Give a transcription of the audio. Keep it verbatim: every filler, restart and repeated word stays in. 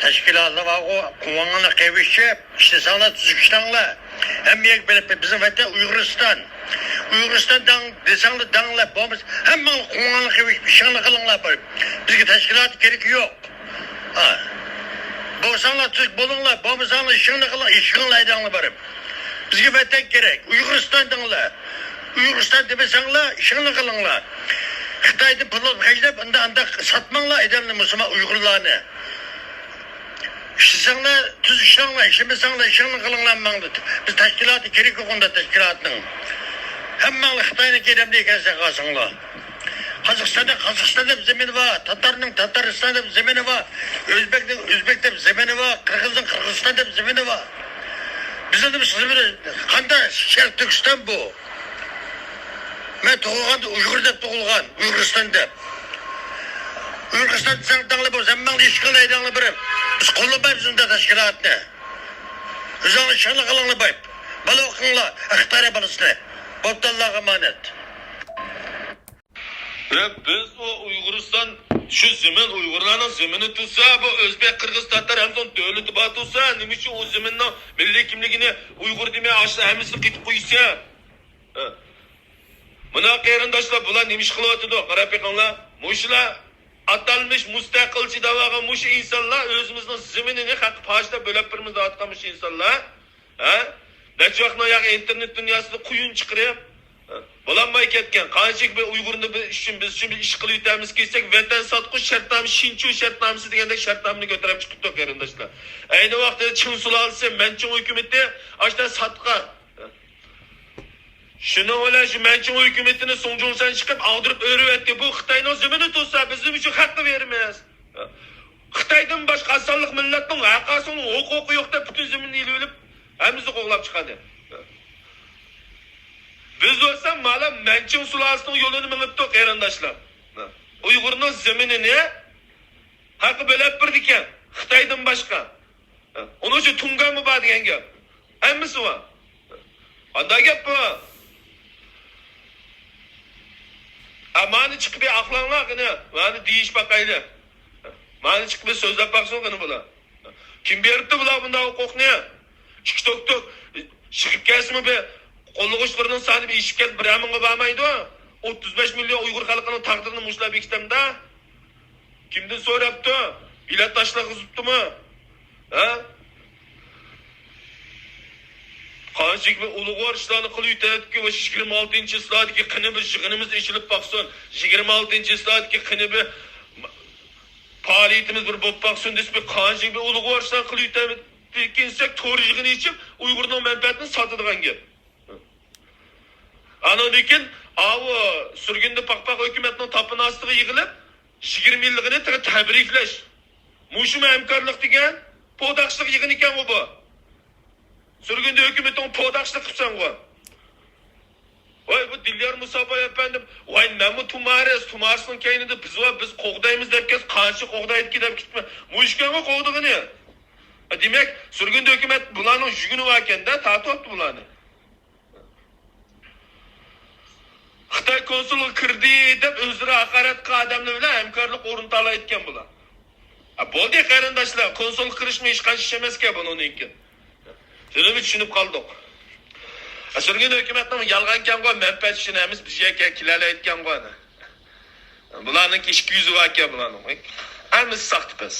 تەشكىلاتلار بارغۇ، قوڭۇڭلارنى قېۋىشىپ ئىشلىسەڭلار، تۈزۈك ئىشلەڭلار. ھەممە يەرگە بېرىپ، بىزنىڭ ۋەتەن ئۇيغۇرىستان. ئۇيغۇرىستان دەڭ دېسەڭلار دەڭلار، بولمىسا ھەممىڭلار قوڭۇڭلارنى قېۋىشىپ ئىشىڭلارنى قىلىڭلار بېرىپ. بىزگە تەشكىلات كېرىكى يوق. ھە. بولساڭلار تۈزۈك بولۇڭلار، بولمىساڭلار ئىشىڭلارنى قىلىڭ، ئىشىڭلار ھەيدەڭلار بېرىپ. بىزگە ۋەتەن كېرەك، ئۇيغۇرىستان دەڭلار. ئۇيغۇرىستان دېمىسەڭلار، ئىشىڭلارنى قىلىڭلار. خىتايدىن پۇل ئېلىپ خەجلەپ، ئۇنداق، ئۇنداق ساتماڭلار ئادەمنى، مۇسۇلمان ئۇيغۇرلارنى. ئىشلىسەڭلار، تۈز ئىشلەڭلار، ئىشلىمىسەڭلار، ئىشىڭلارنى قىلىڭلار، ماڭدى. بىز تەشكىلاتى كېرىكى يوق ئۇنداق تەشكىلاتنىڭ. ھەممەڭلار خىتاينىڭ ئادەملىرى ئىكەنسەن قالساڭلار. قازاقىستاندا قازاقىستان دەپ زېمىنى بار، تاتارنىڭ تاتارىستان دەپ زېمىنى بار، ئۆزبەكنىڭ ئۆزبەك دەپ زېمىنى بار، قىرغىزنىڭ قىرغىزىستان دەپ زېمىنى بار. بىزنىڭ زېمىنى قانداق؟ شەرقىي تۈركىستان بۇ. مەن تۇغۇلغاندا ئۇيغۇر دەپ تۇغۇلغان، ئۇيغۇرىستان دەپ. ئۇيغۇرىستان دېسەڭ دەڭلار بولسا، ھەممەڭلار ئىشقىلىپ ھەيدەڭلار بېرىپ. بىز قوللىمايمىز ئۇنداق تەشكىلاتنى. ئۆزۈڭلار ئىشىڭلارنى قىلىڭلار بېرىپ. بالا ئوقۇڭلار، ئىختىيارىي بالىسىنى. بوپتۇ، ئاللاغا ئامانەت. ۋە بىز ئۇ ئۇيغۇرىستان، شۇ زېمىن ئۇيغۇرلارنىڭ زېمىنى تۇرسا، بۇ ئۆزبەك، قىرغىز، تاتار ھەممىسىنىڭ دۆلىتى بار تۇرسا، نېمە ئۈچۈن ئۇ زېمىننىڭ مىللىي كىملىكىنى ئۇيغۇر دېمەي، ئاشۇلار ھەممىسىنى قېتىپ قويسا؟ ھە. مانا قېرىنداشلار، بۇلار نېمە ئىش قىلىۋاتىدۇ؟ قاراپ بېقىڭلار. مۇشۇلار ئاتالمىش مۇستەقىلچى دەۋالغان مۇشۇ ئىنسانلار، ئۆزىمىزنىڭ زېمىنىنى خەققە پاچىلاپ بۆلەپ بېرىمىز دەۋاتقان مۇشۇ ئىنسانلار. ھە؟ نەچچە ۋاقىتنىڭ ياقى ئىنتېرنېت دۇنياسىدا قۇيۇن چىقىرىپ، ھە؟ بولالماي كەتكەن. قانچىلىك بىر ئۇيغۇرنى بىز ئۈچۈن، بىز ئۈچۈن بىر ئىش قىلىۋېتەرمىز كېسەك، ۋەتەن ساتقۇچ شەرتنامە، شىنچۇ شەرتنامىسى دېگەندەك شەرتنامىنى كۆتۈرۈپ چىقىپتۇ، قېرىنداشلار. ئەينى ۋاقىتتا چىڭ سۇلالىسى، مەنچىڭ ھۆكۈمىتى ئاشۇنداق ساتقان. شۇنىڭ بىلەن شۇ مەنچىڭ ھۆكۈمىتىنى سۇڭجۇڭسەن چىقىپ ئاغدۇرۇپ ئۆرۈۋەتتى. بۇ خىتاينىڭ زېمىنى تۇرسا، بىز نېمە ئۈچۈن خەققە بېرىمىز؟ خىتايدىن باشقا ئاسانلىق مىللەتنىڭ ھەققاسىنىڭ ھوقۇقى يوق دەپ پۈتۈن زېمىننى ئېلىۋېلىپ، ھەممىسىنى قوغلاپ چىقاردى. بىز بولسا مانا مەنچىڭ سۇلالىسىنىڭ يولىنى مېڭىپتۇق، قېرىنداشلار. ئۇيغۇرنىڭ زېمىنىنى خەققە بۆلەپ بېرىدىكەن، خىتايدىن باشقا. ئۇنىڭ ئۈچۈن تۇڭگانمۇ بار دېگەن گەپ. ھەممىسى بار. قانداق گەپ بۇ؟ ئە، مانى چىقىپ بىر ئاقلاڭلار قېنى، مانى دېيىش باقايلى. مانى چىقىپ بىر سۆزلەپ باقسۇن قېنى بۇلار. كىم بېرىپتۇ بۇلار بۇنداق ھوقۇقنى؟ ئىككى توك توك چىقىپ كەلسىمۇ بىر قوللىغۇچىلىرىنىڭ سانى بىر ئېشىپ كەتسە بىرەر مىڭغا بارمايدۇ. ئوتتۇز بەش مىليون ئۇيغۇر خەلقىنىڭ تەقدىرىنى مۇشۇلار بېكىتەمدۇ؟ كىمدىن سوراپتۇ؟ بېلەت تاشلاتقۇزۇپتۇمۇ؟ ھە؟ قانچىلىك بىر ئۇلۇغۋار ئىشلارنى قىلىۋېتەتتىكى، شۇ يىگىرمە ئالتىنچى چىسلادىكى قېنى بىر يىغىنىمىز ئېچىلىپ باقسۇن، يىگىرمە ئالتىنچى چىسلادىكى قېنى بىر پائالىيىتىمىز بىر بولۇپ باقسۇن دېسە، بىر قانچىلىك بىر ئۇلۇغۋار ئىشلارنى قىلىۋېتەتتىكىن دېسەك، تور يىغىنى ئېچىپ ئۇيغۇرنىڭ مەنپەئەتىنى ساتىدىغان گەپ. ئانىڭدىن كېيىن ئاۋۇ سۈرگۈندە پاقپاق ھۆكۈمەتنىڭ تاپىنى ئاستىغا يىغىلىپ، يىگىرمە يىللىقىنى تېخى تەبرىكلەش. مۇشۇمۇ ھەمكارلىق دېگەن؟ پوداقچىلىق يىغىنى ئىكەنغۇ بۇ. سۈرگۈندە ھۆكۈمىتىڭ پوداقچىلىق قىپسەنغۇ. ۋاي، بۇ دىليار مۇساباي ئەپەندىم، ۋاي، مەنمۇ تۇمارىس، تۇمارىسنىڭ كەينىدە بىز بار، بىز قوغدايمىز دەپ كەلسە، قانچە قوغدايدىكى دەپ كېتىپمەن. مۇشۇ ئىكەنغۇ قوغدىغىنى. دېمەك، سۈرگۈندە ھۆكۈمەت بۇلارنىڭ يۈگۈنى باركەن-دە، تارتىۋاپتۇ بۇلارنى. خىتاي كونسۇلغا كىردى دەپ ئۆزئارا ھاقارەت قىلغان ئادەملەر بىلەن ھەمكارلىق ئورنىتالايدىكەن بۇلار. ھە، بولدى قېرىنداشلار، كونسۇلغا كىرىشمۇ ھېچقانچە ئىش ئەمەسكەن بۇنىڭدىن كېيىن. شۇنىمۇ چۈشىنىپ قالدۇق. ھە، سۈرگۈن ھۆكۈمەتنىڭ يالغانكەنغۇ، مەنپەئەت ئۈچۈن ھەممىسى بىز يەرگە كېلەلەيدىكەنغۇ. بۇلارنىڭكى ئىككى يۈزى باركەن بۇلارنىڭ. ھەممىسى ساختىپەز.